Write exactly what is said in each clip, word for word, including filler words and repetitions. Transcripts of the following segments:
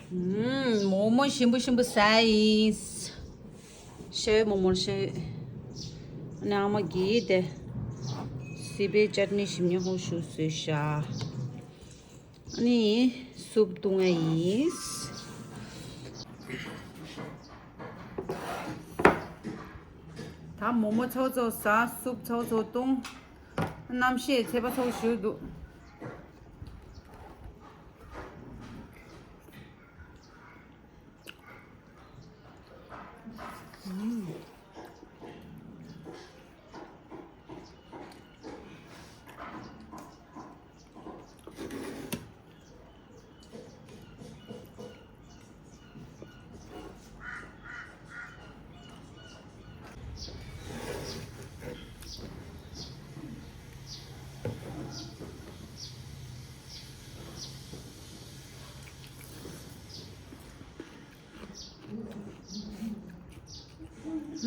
ཨུམ། མོག་མོག་ཞིམ་པོ་ཞིམ་པོ་ཟ་ཡིན། ཤ་བའི་མོག་མོག་ཤ་བའི། ཨ་ནི་ཨ་མ་གིས་དེ་སི་པའི་ཅཊ་ནི་ཞིམ་ཉམས་ཧུ་ཞུ་བཟོས་ཤག་ཨ་ནི་སུབ་བཏུང་ཡ་ཡིན། ད་མོག་མོག་ཚོ་ཚོ་ཟ། སུབ་ཚོ་ཚོ་བཏུང་། རྣམ་ཤེས་ཚད་པ་ཚོ་ཞུ་འདུག་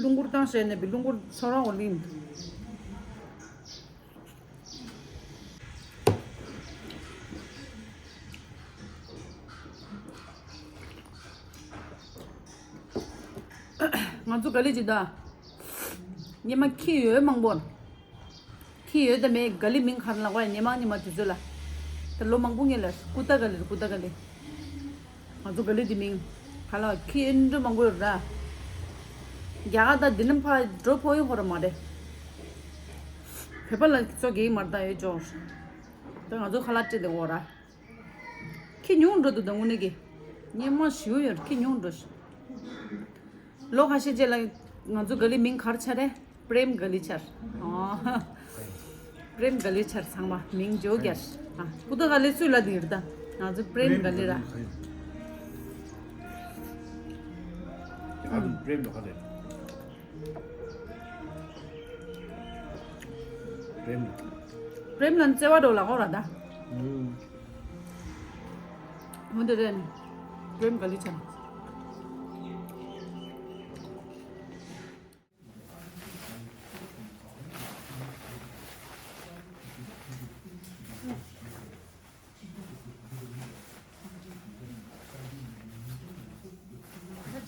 རླུང་འཁོར་བཏང་བྱས་ནས་པའི་རླུང་འཁོར་ཚོ་རང་འོ་ལིན། ང་ཚོ་ག་ལེ་ཇི་ད། ཉི་མ་ཁྱི་ཡོད་མང་པོ། ཁྱི་ཡོད་དམ་མེད་ག་ལེ་མིང་ག་རེ་ལབ་པ་ཡིན། ཉི་མ་ཉི་མ་དུས་ཚོད་ལ། ད་ལོ་མང་པོ་སྔོན་ལ་ཀུ་ཏ་ག་ལེ་རེད། ཀུ་ཏ་ག་ལེ། ང་ཚོ་ག་ལེ་དེ་མིང་ག་ལ་ཁྱི་ཨེ་འདྲ་མང་པོ་ཡོད་ར། རྒྱ་གར་ད་འདི་ནམ་ཕ་འགྲོ་ཕོ་ཡོད་ཧོ་ར་མ་རེད། བོད་པ་ལ་ཚོ་གེ་མར་ད་ཡོད་ཅོག་ད་ང་ཚོ་ཁ་ལག་སྤྲད་དེ་འོ་ར། ཁྱི་ཉུང་འགྲོ་འདུག་ད་དངོས་གནས་ཀྱི། སྙན་མ་ཞིའུ་ཡོད་ཁྱི་ཉུང་འགྲོ་ཤི། ལོ་ཁ་ཤས་རྗེས་ལ་ང་ཚོ་ག་ལེ་མིང་ག་རེ་ཆགས་རེད། པྲེམ་ག་ལེ་ཆགས། ཨོ། པྲེམ་ག་ལེ་ཆགས། ཚང་མ་མིང་བརྗོད་རྒྱུ། ཨ། ཀུ་ཏ་ག་ལེ་སུས་ལབ་དེ་ཡིན་ད། ང་ཚོ་པྲེམ་ག་ལེ་ར། ཨ་དུ་པྲེམ་དུ་ག་ལེ། པྲེམ། པྲེམ་ལ་བརྩེ་བ་འགྲོ་ལ་ཁོ་ར་ད། ཨུམ། འོ་དེ་རེད། པྲེམ་ག་ལེ་ཆགས།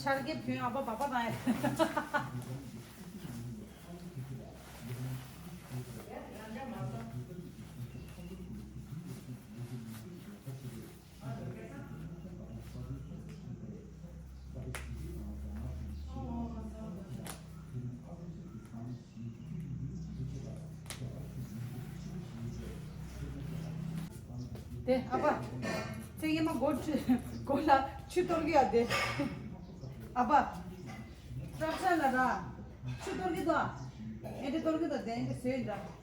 ཆར་གི་བུན་ཨ་ཕ་བ་པ་དང་། དེ་ཨ་ཕ། ཚེ་ཡེ་མ་སྒོ་ཁྲི་སྒོ་ལ་ཆུ་གཏོར་གི་ཡ་དེ། ཨ་ཕ། སྲབ་ཤ་ལ་ར། ཆུ་གཏོར་གི་དོ། ཨེ་འདྲ་གཏོར་གི་དོ་དེ་འདྲ་ཟོས་འདྲ།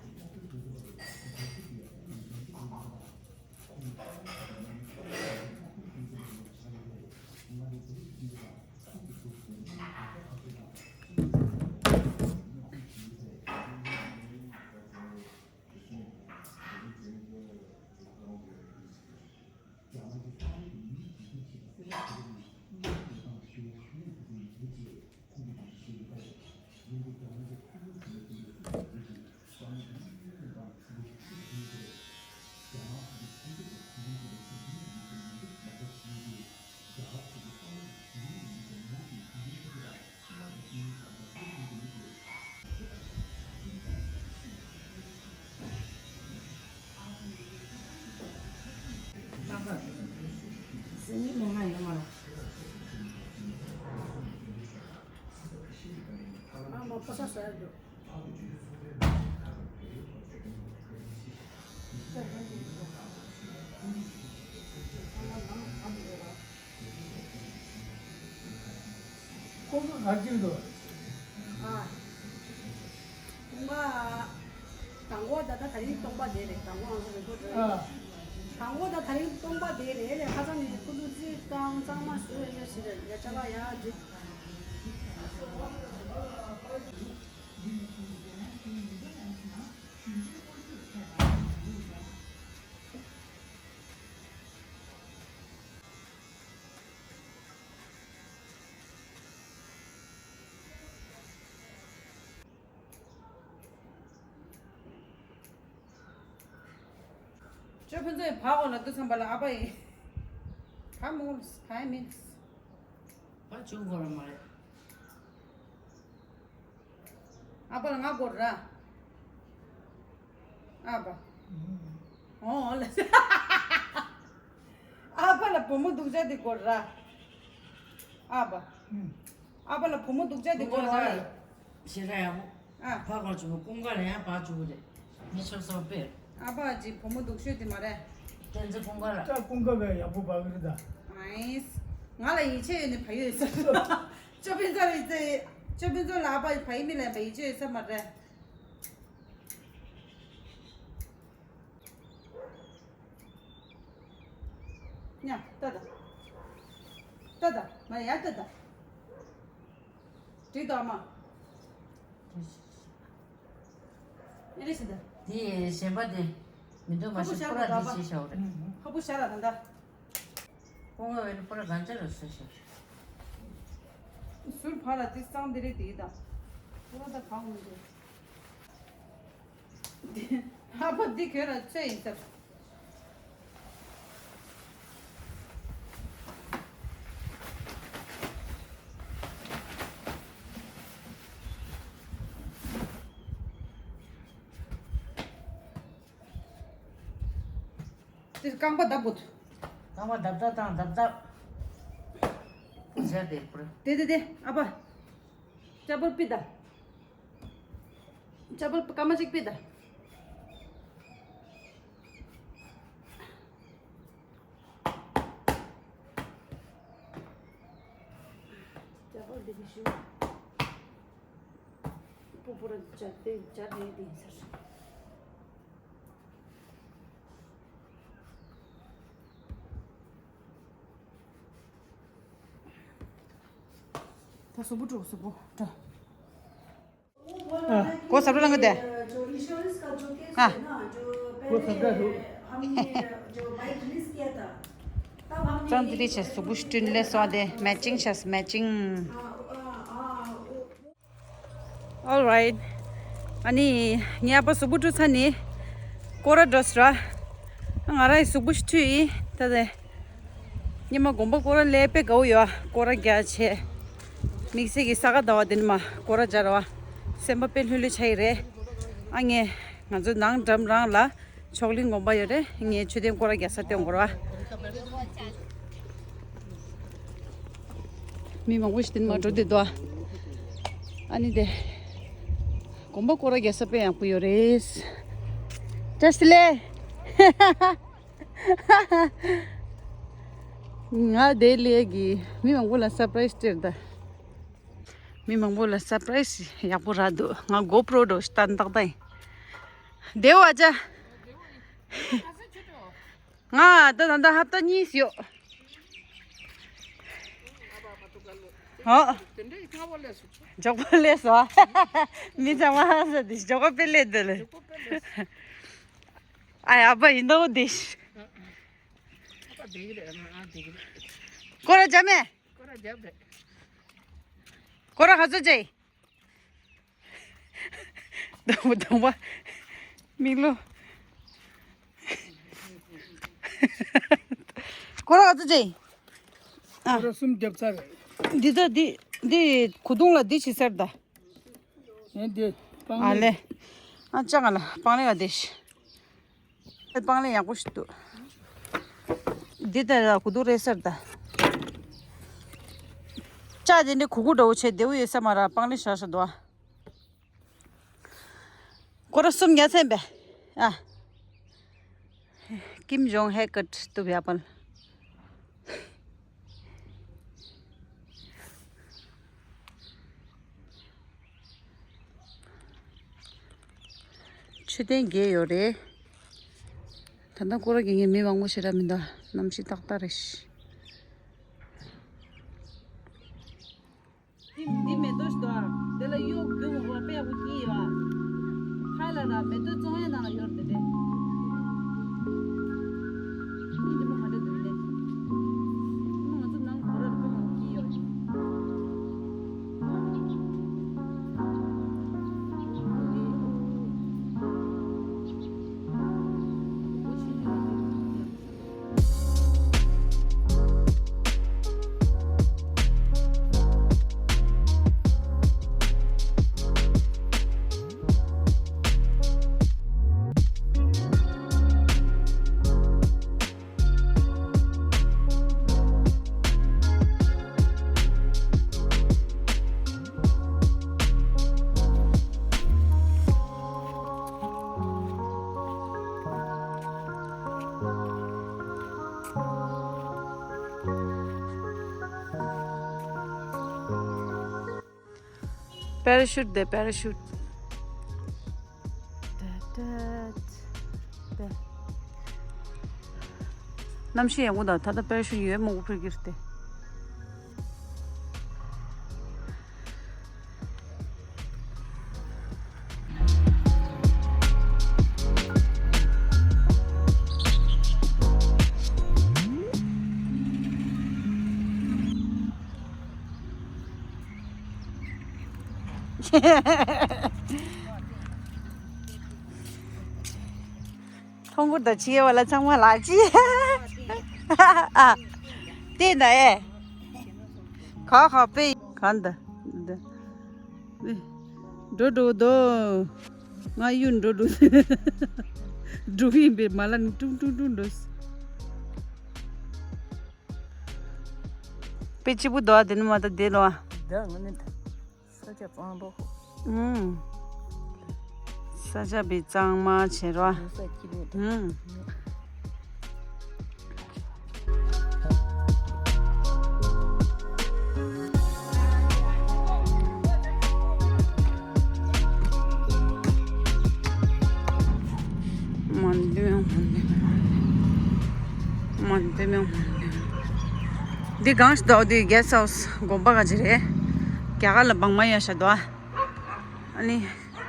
ཁོང་ཚོ་ག་རེ་བྱེད་ཀྱི་འདུག་ཨ། ཁོང་ང་། དང་པོ་ད་ལྟ་དེ་རིང་སྟོང་པ་དེ་རེད། དང་པོ་ང་ཚོ་རེ་པོ་ཊ་རེད། ཨ། དང་པོ་ད་དེ་རིང་སྟོང་པ་དེ་རེད་ལས། ཁ་སང་ནས་ཁོ་ཚོ་རྩིས་བཏང་གཙང་མ་བཟོས་ཡོད་ཞིག་རེད། ཡ་ཅག་ལ་ཡ་འགྲིག་ཁྱོད་ཕན་ཚུན་བག་འོང་ལ་དུས་ཙམ་པ་ལ་ཨ་ཕ་ཡིན། ག་མོ་ལ་ཕ་མིན། ཕ་ཆུང་གོ་ར་མ་རེད། ཨ་ཕ་ལ་ང་གོ་ར། ཨ་ཕ། ཨོ་ལ། ཨ་ཕ་ལ་བུ་མོ་སྡུག་ཅག་དེ་གོ་ར། ཨ་ཕ། ཨ་ཕ་ལ་བུ་མོ་སྡུག་ཅག་དེ་གོ་ར་ལ། ཞེ་དྲག་ཡག་པོ། ཨ། ཕ་གར་བྱུང་བ་ཀུན་དགའ་ལ་ཡང་བག་བཅུག་གི་རེད། མི་ཆོག་སོགས་དཔེར། ཨ་ཕ་ཅིག་བུ་མོ་སྡུག་ཤོས་དེ་མ་རེད། བསྟན་འཛིན་ཀུན་དགའ་ལ། ད་ཀུན་དགའ་བས་ཡག་པོ་བག་གི་རེད་ད། ཨའིས། ང་ལ་ཡིད་ཆེས་ཡོད་ནི་བ་ཡོད་ས། ཅོ་པིན་ཚོ་ལ་ཡིད་ཆེས། ཅོ་པིན་ཚོ་ལ་ཨ་ཕ་བ་ཡི་མི་ལ་བ་ཡིད་ཆེས་ཡོད་ས་མ་རེད། ཉ་ཏ་ཏ། ཏ་ཏ་མ་ཡ་ཏ་ཏ། དྲིས་དོ་ཨ་མ། ཨེ་རེད་ཟེར་ད། དེ་གཞན་པ་དེ་མི་འདུག་མ་ཧ་གོ་གཞི་ཤར་ཁོ་ར་དགོས་དེ་ད་ཤེས་བྱ་བ་རེད། ཧ་གོ་ཤར་ལ་ད་ད། ཁོང་གི་བས་ནི་ཁོ་ར་གང་ཅི་རེད་ཟེར་ཤེས། ཟུར་བར་ལ་དེ་གཙང་དེ་རེད་དེ་ད། ཁོ་ར་ད་གང་མི་འདུག་ཨ་ཕ་འདི་ཁྱོད་ལ་ཚོད་ཡིན་ཟེར། དེ་རྐང་པ་བརྡབ་དགོས། རྐང་པ་བརྡབ་བརྡབ་དང་བརྡབ་བརྡབ། ཟེར་དེ་པུར། དེ་དེ་དེ་ཨ་ཕ། ཅ་པོར་པི་ད། ཅ་པོར་སྐར་མ་གཅིག་པི་ད། ཅ་པོར་འདི་གི་ཤུ། པུ་པུ་ར་ཅ་དེ་ཅ་དེ་དེ་ཡིན་ཟེར། ད་གཟུགས་པོ་འགྲོ་གཟུགས་པོ་འགྲོ། ཨ། གོ་ས་རུ་ལང་གི་དེ། ཨ། གོ་ས་རུ། ཙང་དེ་རིགས་བྱས་གཟུགས་པོ་སྐྲུན་ལས་སོ་དེ་མེ་ཅིང་བྱས་མེ་ཅིང་། Alright. ཨ་ནི་ངའི་ཨ་ཕ་གཟུགས་པོ་བཀྲུས་ཚར་ནི། སྐོར་ར་འགྲོ་ཟེར་བ། ང་རང་ཡི་གཟུགས་པོ་ཞིག་བཀྲུས་ཡིན་ད་དེ། ཉི་མ་དགོན་པ་སྐོར་ར་ལས་དཔེ་དགའ་བོ་ཡོད་ཨ། སྐོར་ར་རྒྱག་བྱས། དམིགས་བསལ་གྱི་ས་ག་ཟླ་བ་དེ་ནི་མ་སྐོར་ར་རྒྱག་ར་བ། སེམས་པ་དཔེ་ལྷོད་ལྷོད་ཆགས་ཡི་རེད། ཨ་ངས་ང་ཚོ་ནང་འགྲམ་རང་ལ། མཆོག་གླིང་དགོན་པ་ཡོད་རེད། ངས་མཆོད་རྟེན་སྐོར་ར་རྒྱག་ས་སྟོན་དགོས་ར། མི་མང་པོ་ཞིག་དེ་ནས་མར་འགྲོ་བསྡད་འདུག་ཨ། ཨ་ནི་དེ། དགོན་པ་སྐོར་ར་རྒྱག་ས་དཔེ་ཡག་པོ་ཡོད་རེད། བཀྲ་ཤིས་བདེ་ལེགས། ང་བདེ་ལེགས་ཀྱི་མི་མང་པོ་ལ་སར་པ་རའི་སི་སྤྲད་ད། མི་མང་པོ་ལ་སར་པ་རའི་སི་ཡག་པོ་རག་འདུག་ང་གོ་པྲོ་འདྲ་བོ་ཞིག་བཏང་ཏག་ཏག་ཡིན། བདེ་བོ་ཨ་ཅག་ང་ད་ད་ད་ཧབ་ཏ་གཉིས་ཡོད། ཨོ། མགྱོགས་པོ་སླེབས་སོང་། མི་ཚང་མ་ཧ་ས་དེ་མགྱོགས་པོ་དཔེ་སླེབས་འདུག་ལེ། ཨ་ཡ་ཨ་ཕ་ཡིན་ནོ་དེ། སྐོར་ར་རྒྱབ་མེད། སྐོར་ར་ག་ཚོད་བྱས། སྡོང་པོ་སྡོང་པོ། མིག་ལོ། སྐོར་ར་ག་ཚོད་བྱས། ཨ། སྐོར་ར་གསུམ་བརྒྱབ་ཚར་རེད། འདི་ད་འདི་འདི་གོས་ཐུང་ལ་འདི་བྱེད་ཚར་ད། ཡང་འདི་སྤང་ཨ་ལེ། ཨ་ཅག་ང་ལ་སྤང་ལེ་ག་འདི་ཤི། སྤང་ལེ་ཡག་པོ་ཞིག་འདུག་འདི་ལྟར་ལ་གོས་ཐུང་རེད་ཟེར་ད། ལྕགས་དེ་འདྲའི་གུ་གུ་འདྲ་བོ་བྱས་བདེ་བོ་ཡོད་ས་མ་རེད། སྤང་ལེ་བཞག་བཞག་འདུག་ཨ། སྐོར་ར་གསུམ་ཉར་ཚན་པས། ཨ། ཀིམ་ཇོང་ཧེ་ཀཊ་ཏུ་བྷ་པལ། མཆོད་རྟེན་བརྒྱད་ཡོད་རེད། ད་ལྟ་སྐོར་ར་རྒྱག་མཁན་མི་མང་པོ་ཞེ་དྲག་མི་འདུག་གནམ་གཤིས་ཏག་ཏག་རེད་ཤག་འདི་འདི་མེ་ཏོག་ཞིག་འདུག་ཨ། དེ་ལ་གཡོག་རྒྱུག་འོང་བ་དཔེ་ཡག་པོ་སྐྱིད་ཡོད་ཨ། ཁ་ལ་ན་མེ་ཏོག་བཙོང་ཡས་ནང་ལ་ཡོད་རེད་དེ། འདི་མོ་ག་འདྲ་འདུག་ལེ། ང་ཚོ་ནང་ཁོ་ར་དཔེ་མང་པོ་སྐྱིད་ཡོད། པེ་ར་ཤུཊ་དེ། པེ་ར་ཤུཊ། གནམ་གཤིས་ཡག་པོ་དང་ད་ལྟ་པེ་ར་ཤུཊ་ཡོད་མང་པོ་ཕུལ་གྱི་རེད་དེ། ཐོང་གུར་དང་ཕྱི་བ་ལ་ཚང་མ་ལགས་ཅི། ཨ། དེ་ན་ཨེ། ཁ་ཁ་པེ་གང་ད། འགྲོ་འགྲོ་དོ། ང་ཡུན་འགྲོ་འགྲོ། འགྲོ་གི་ཡིན་པས་མ་ལ་ནི་ཀྲུང་ཀྲུང་ཀྲུང་འགྲོ། དཔེ་སྐྱིད་པོ་འདུག་ཨ། དེ་ནི་མ་ད་བསྡད་ལོ་ཨ། ད་ང་ནི་ད་ས་ཆ་གཙང་པོ། ཨུམ། ས་ཆ་བི་གཙང་མ་བྱེད་རོགས། ས་སྐྱིད་པོ་འདུག་ཨུམ། མ་འདི་མེད། མ་འདི་མེད། འདི་གང་ཞིག་འདུག་འདི་གེ་སི་ཧའུ་སི་དགོན་པ་ག་ཅི་རེད། རྒྱ་གར་ལ་བང་མ་ཡོད་ཤག་འདུག་ཨ་ནི་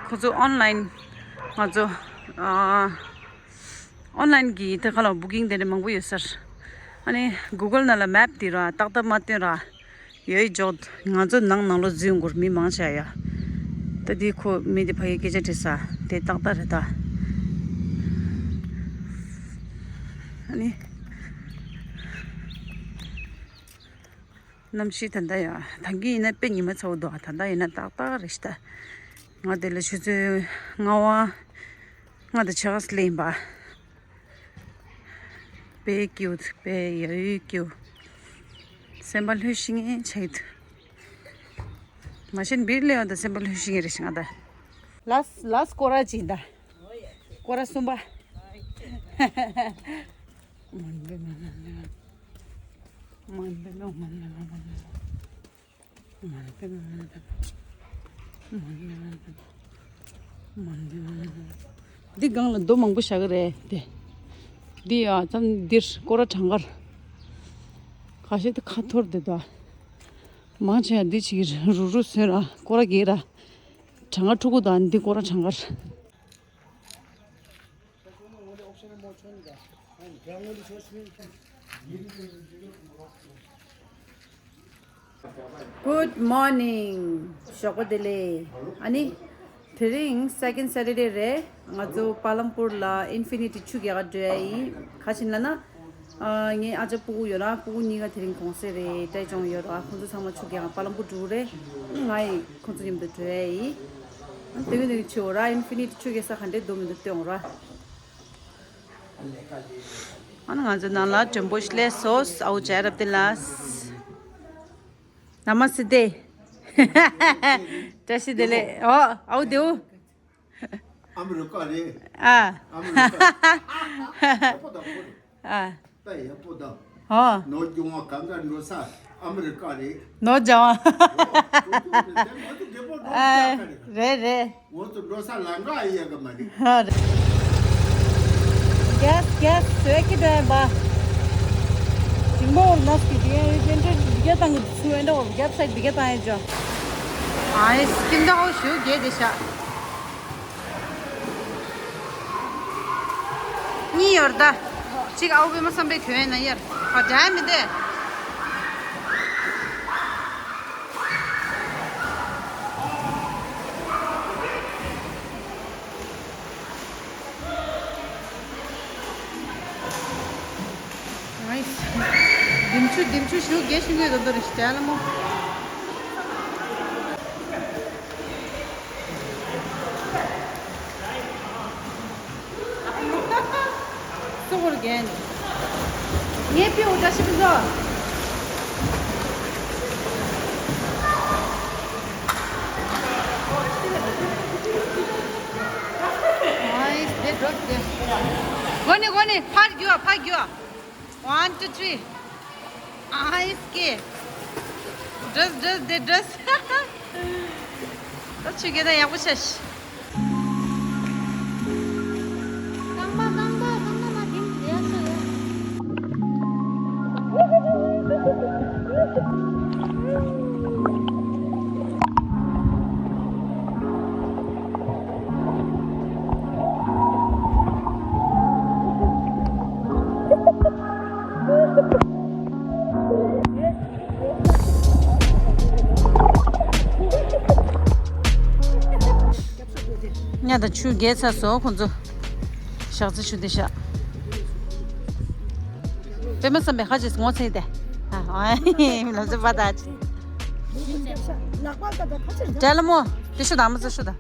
ཁོ་ཚོ་ཨོན་ལན་ང་ཚོ་ཨ། ཨོན་ལན་གྱི་དེ་ག་ལ་བུ་ཀིང་དེ་འདྲ་མང་པོ་ཡོད་ས་རེད། ཨ་ནི་གུ་གལ་ནང་ལ་མེབ་དེ་ར་ཏག་ཏག་མ་སྟོན་ར། ཡོད་འཇོག་ང་ཚོ་ནང་ནང་ལོགས་འཛུལ་འགོར་མི་མང་ཆེ་ཡ། ད་དེ་ཁོ་མི་དེ་ཕ་གི་སྐད་ཆ་དྲིས་ས་དེ་ཏག་ཏག་རེད་ད། ཨ་ནི། གནམ་གཤིས་ད་ལྟ་ཡ་ད་གིན་ཡིན་ན་དཔེ་ཉི་མ་ཚ་བོ་འདུག་ད་ལྟ་ཡིན་ན་ཏག་ཏག་རེད་ཤག་ད། ང་དེ་ལ་ཆུ་ཚོད་ལྔ་པ། ང་དང་ཆ་ག་སི་ལེན་པ། དཔེ་སྐྱིད་པོ་དཔེ་ཡ་ཡུལ་སྐྱིད་པོ། སེམས་པ་ལྷོད་ཤིང་ངེ་ཆགས་ཀྱི་འདུག་མ་གཞི་བིར་ལེ་ཡོང་དང་སེམས་པ་ལྷོད་ཤིང་ངེ་རེད་ཤག་ང་ད། ལཱས་ལཱས་སྐོར་ར་གཅིག་ཡིན་ད། སྐོར་ར་གསུམ་པ། འདི་སྒང་ལ་རྡོ་མང་པོ་བཞག་གི་རེད་དེ། འདི་ཡ་ཙམ་འདིར་སྐོར་ར་གྲངས་ཀར། ཁ་ཤས་དེ་ཁ་འཐོར་དེ་དོ། མང་ཆེ་བ་འདི་ཅིག་རུ་རུ་བཟོས་ར་སྐོར་ར་རྒྱས་ར། གྲངས་ཀ་ཕྲུ་གུ་དང་འདི་སྐོར་ར་གྲངས་ཀར། Good morning. ཞོགས་པ་བདེ་ལེགས། ཨ་ནི། དེ་རིང་second Saturday རེད། ང་ཚོ་པ་ལམ་པུར་ལ་ཨིན་ཕི་ནི་ཊི་ཆུ་རྐྱལ་ག་འགྲོ་ཡ་ཡིན། ག་ཕྱིན་ལབ་ན། ཨ། ངའི་ཨ་ཅག་སྤུ་གུ་ཡོད་ར། སྤུ་གུ་གཉིས་ཀ་དེ་རིང་གུང་སེང་རེད། ཏྲའི་ཅོང་ཡོད་ར། ཁོང་ཚོ་ཚང་མ་ཆུ་རྐྱལ་ག་པ་ལམ་པུར་འགྲོ་གི་རེད། ང་ཡི་ཁོང་ཚོ་མཉམ་དུ་འགྲོ་ཡ་ཡིན། དེ་གི་དེ་གི་ཆེ་བོ་ར། ཨིན་ཕི་ནི་ཊི་ཆུ་རྐྱལ་ས་ག་འདྲས་འདུག་མི་འདུག་སྟོན་ར། ཨ་ནི་ང་ཚོ་ནང་ལ་དྲོན་པོ་ཞིག་སླེབས་སོང་། ཨའུ་ཅེ་རབ་ཏི་ལ། ན་མ་སི་ཏེ། བཀྲ་ཤིས་བདེ་ལེགས། ཨོ། ཨའུ་དེའུ། ཨ་མི་རི་ཀ་རེད། ཨ། ཨ་མི་རི་ཀ། ཡག་པོ་དང་པོ་རེད། ཨ། ད་ཡག་པོ་དང་། ཨོ། ནོར་རྒྱུ་བ་གང་ག་འགྲོ་ས་ཨ་མི་རི་ཀ་རེད། ནོར་རྒྱུ་བ། ཨོ། ང་ཚོ་རྒད་པོ་ནོར་ཨ། རྒྱག་ག་རེད། རེད་རེད། ང་ཚོ་འགྲོ་ས་ལམ་ཁ་ཡག་གི་མ་རེད། ཨ་རེད། གེ་སི་གེ་སི་སོས་ཀྱི་འགྲོ་ཡིན་པ། ཇིང་མོ་འོར་ནོ་སི་ཀི་དེ་ཡང་ཡོད་ཅན་ཏྲེ་འདི་ག་བཏང་གི་སུ་ཨེ་འདྲ་འོར་གེ་སི་སའིད་འདི་ག་བཏང་ཡིན་ཅོ། ཨའི་སི་ཀིམ་ད་ཧོ་ཞུ་གེ་དེ་ཤ། གཉིས་ཡོད་ད། གཅིག་ཨའུ་པེ་མ་བསམ་པའི་གྱོན་ན་ཡར། ཁ་འདྲ་མི་དེ། ནའིས། ལྡེམ་ཆུ་ལྡེམ་ཆུ་ཞུ་རྒྱས་ཤིང་གི་རོ་དོ་རེ་ཞིག་ལ་མོ། སུ་བོར་རྒན། ངའི་པི་འུ་འདྲ་ཞིག་བཟོ། ཨའི་དེ་འགྲོ་དེ། གོ་ནི་གོ་ནི་ཕར་རྒྱུག་ཕར་རྒྱུག One, two, three. ཨའི་སྐེ། འགྲོས་འགྲོས་དེ་འགྲོས། ད་ཆུ་རྐྱལ་ད་ཡག་པོ་ཆགས་ཤག་རྐང་པ་རྐང་པ་རྐང་པ་ལ་དེང་དེ་ཡག་ཤག་ཡ། ཉ་དང་ཆུ་རྒྱས་ཚར་སོང་ཁོང་ཚོ། ཞག་རྩི་ཆུ་དེ་ཤག་དཔེ་མ་བསམ་པའི་ཁ་ཅིག་ངོ་ཚ་ཡི་དེ། ཨ་ཨ་ལམ་སེ་པ་ད་ཅི། ལག་པ་ད་ད་ཁ་ཅིག་ད། ལ་མོ། དེ་ཤོ་ད་མ་ཚ་ཤོ་ད།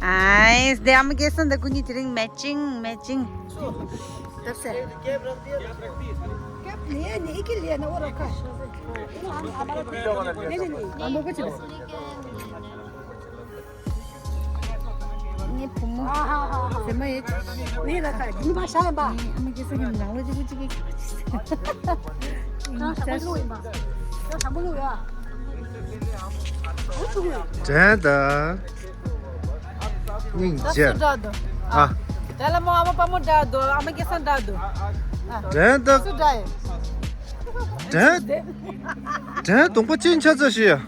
ཨའི་དེ་ཨ་མ་སྐལ་བཟང་དང་སྐུ་ཉིད་དེ་རིང་མེ་ཅིང་མེ་ཅིང་། ལྟར་ཟེར། ལེ་ནི་ཨི་ཀི་ལེ་ན་འོ་ར་ཁ། ནི་ནི་ནི། ཨ་མ་བུ་ཆེ། ནི་བུ་མོ། ཨ་ཧ་ཧ་ཧ། ཟེར་མ་ཡེ། ནི་ལ་ཁ་ཡིན་པ་ཤ་ཡིན་པ། ཨ་མ་སྐལ་བཟང་གི་ནང་ལོ་ཅི་གུ་ཅི་གི། ཁ་ཤ་མ་ལུ་ཡིན་པ། ཁ་ཤ་མ་ལུ་ཡ། དྲན་དང་། སྙིང་རྗེ། ཨ། དེ་ལ་མོ་ཨ་མ་དཔའ་མོ་འདྲ་འདུག་ཨ་མ་སྐལ་བཟང་འདྲ་འདུག་དྲན་དང་། སུ་འདྲ་ཡིན། དྲན། དྲན་གདོང་པ་ཅི་ཆ་ཚ་ཞིག་ཡ།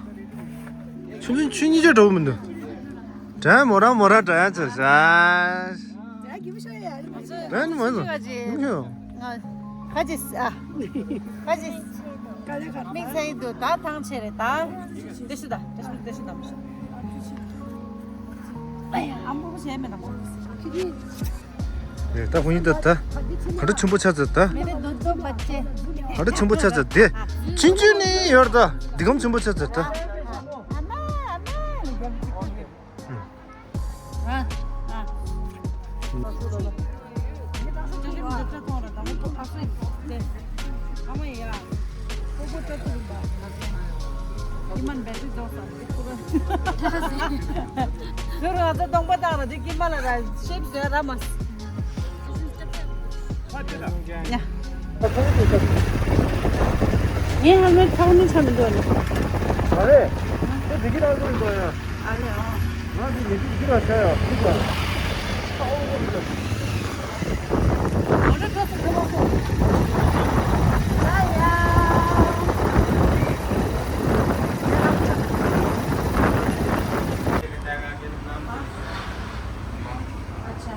ཆུང་ཆུང་ཆུང་གཉིས་ཆ་འདྲ་བོ་མི་འདུག་དྲན་མོ་ར་མོ་ར་འདྲ་ཡ་ཚ་ཤ། དྲན་མོ་ནི་མོ་ནི། ཁ་ཅིག་ཨ། ཁ་ཅིག་མིག་ཚ་ཡི་འདུག་ད་ཐང་ཆད་རེད་ད། དེ་ཤུ་ད་དེ་ཤུ་དེ་ཤུ་ད་མི་ཤུ། ཨ་ཡ་ཨམ་པོ་བྱས་མེད་ན་མོ། ཁི་ཁི། ད་ཁོང་གཉིས་ད་ད། ག་འདྲ་ཆེན་པོ་ཆགས་ཚར་ད། མེ་རེ་དོ་དོ་བ་ཅེ། ག་འདྲ་ཆེན་པོ་ཆགས་ཚར་དེ། ཆུང་ཆུང་ནས་ཡོད་རེད་ད། འདི་གམ་ཆེན་པོ་ཆགས་ཚར་ད། ཨ་མ་ཨ་མ། ཨ་ཨ། ཨ་མ་ཡ། ཁོ་ཁོ་ཏྲ་ཏུ་རུ་འབའ། ཀི་མན་བེ་ཏི་རྫོགས་སམ་ཏི་ཁུ་ར། ཟུར་ང་ཚོ་གདོང་པ་བཏང་ར་དེ་ཀི་མ་ལ་ར་ཤེབ་ཟེར་ར་མ། ཡ། ངས་ཧ་ལམ་ཚང་ནི་ཚང་མི་འདུག་ནི། ཨ་རེ། ཁོ་འདི་གི་རང་དགོས་འདུག་ཡ། ཨ་ལེ་ཨོ། ང་འདི་མི་འདི་གི་རང་ཤ་ཡ་ཁུ་ཤ། अच्छा।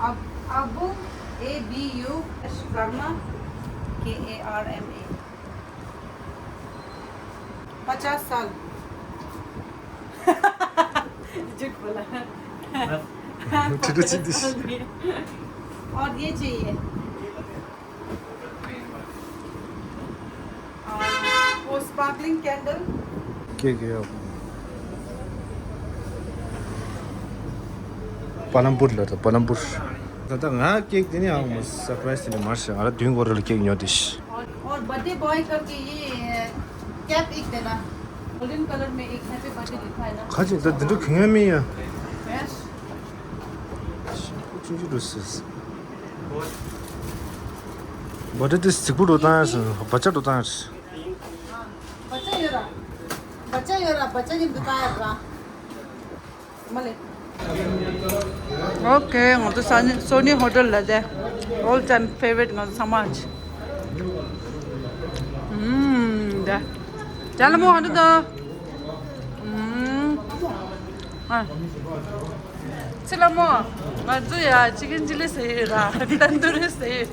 अब, अब ए बी यू, Karma, के ए आर एम ए। पचास साल। झूठ बोला। बस। ठुलो चिन्दिस। और ये चाहिए। और वो sparkling candle। के के हो? पालमपुर ल त पालमपुर। दादा ང་ཀེག་དེ་ནི་ཨང་མོ་སར་པ་རའི་སི་དེ་ནི་མར་ཤ་ང་ལ་དུས་འགོར་ལ་ཀེག་ཉོ་དེ་ཤི། और बर्थडे बॉय करके ये कैप एक देना। गोल्डन कलर में एक हैप्पी बर्थडे लिखा है ना। ཁ་ཅིག་ད་འདི་འདྲ་གང་ཡང་མིན་ཡ། ཡ། ཁོ་ཆུང་ཆུང་འགྲོ་སྲིད། བ་ཏི་ཏི་སིག་པོ་འགྲོ་བཏང་ཡ་སོང་བ་ཅག་འགྲོ་བཏང་ཡ་རེད། བ་ཅག་ཡོད་ར། བ་ཅག་ཡོད་ར་བ་ཅག་གི་འདུག་བཏང་ཡ་ར། མ་ལེ། ཨོ་ཁེ། ང་ཚོ་སོ་ནི་སོ་ནི་ཧོ་ཊེལ་ལ་དེ། ཨོལ་ཊའིམ་ཕེ་ཝ་རིཊ་ང་ཚོ་ཚང་མ་ཨ་ཅི། ཨུམ། དེ། ཇ་ལ་མོ་ཧ་འདྲ་དང་། ཨུམ། ཨ། ཚེ་ལ་མོ། ང་ཚོ་ཡ་ཅི་ཀེན་ཅི་ལི་ཟེར་ཡོད་ར། ཏན་དུ་རི་ཟེར་ཡོད།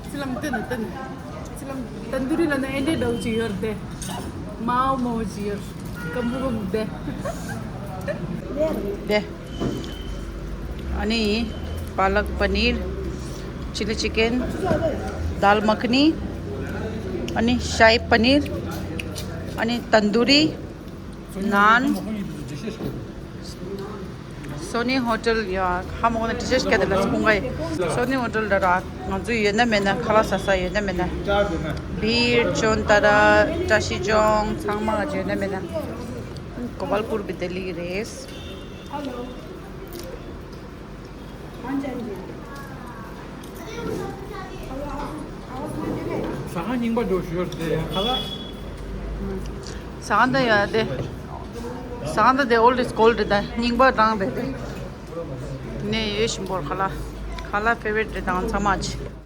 ཚི་ལམ་ཏན་ཏན། ཚི་ལམ་ཏན་དུ་རི་ལ་ན་ཨེ་འདྲའི་འདྲ་བོ་ཅིག་ཡོད་རེད་དེ། མའོ་མོ་ཅིག་ཡོད། ཀམ་བུ་རུམ་དེ། དེ། ཨ་ནི། པ་ལག་པ་ནིར། ཅི་ལི་ཅི་ཀེན། དཱལ་མ་ཁ་ནི། ཨ་ནི་ཤ་ཧི་པ་ནིར། ཨ་ནི་ཏན་དུ་རི། ནཱན། སོ་ནི་ཧོ་ཊེལ་ཡ། ཧ་མ་གོ་ན་ཏི་ཤེས་སྐད་དེ་ལ་སྤུང་ག་ཡི། སོ་ནི་ཧོ་ཊེལ་ད་ར་ང་ཚོ་ཡོད་ན་མེད་ན་ཁ་ལག་ཟ་ས་ཡོད་ན་མེད་ན། བི་ཡར་ཅོན་ད་ར་བཀྲ་ཤིས་ལྗོངས་ཚང་མ་ང་ཚོ་ཡོད་ན་མེད་ན། གོ་པལ་པུར་བི་ལྡི་ལི་རེད། हाँ जी, हाँ जी। हेलो, आवाज़, आवाज़ नहीं दे रहे? ཟ་ཁང་རྙིང་པ་འགྲོ་ཞོར་དེ་ཡང་ཁ་ལག་ཟ་ཁང་དེ་ཡ་དེ། ཟ་ཁང་དེ་དེ་old is gold དེ་རྙིང་པ་གྲང་དེ་དེ། ནས་ཡོད་བཞིན་པོར་ཁ་ལག་ཁ་ལག་favorite དེ་དང་ཚང་མ་ཆེ།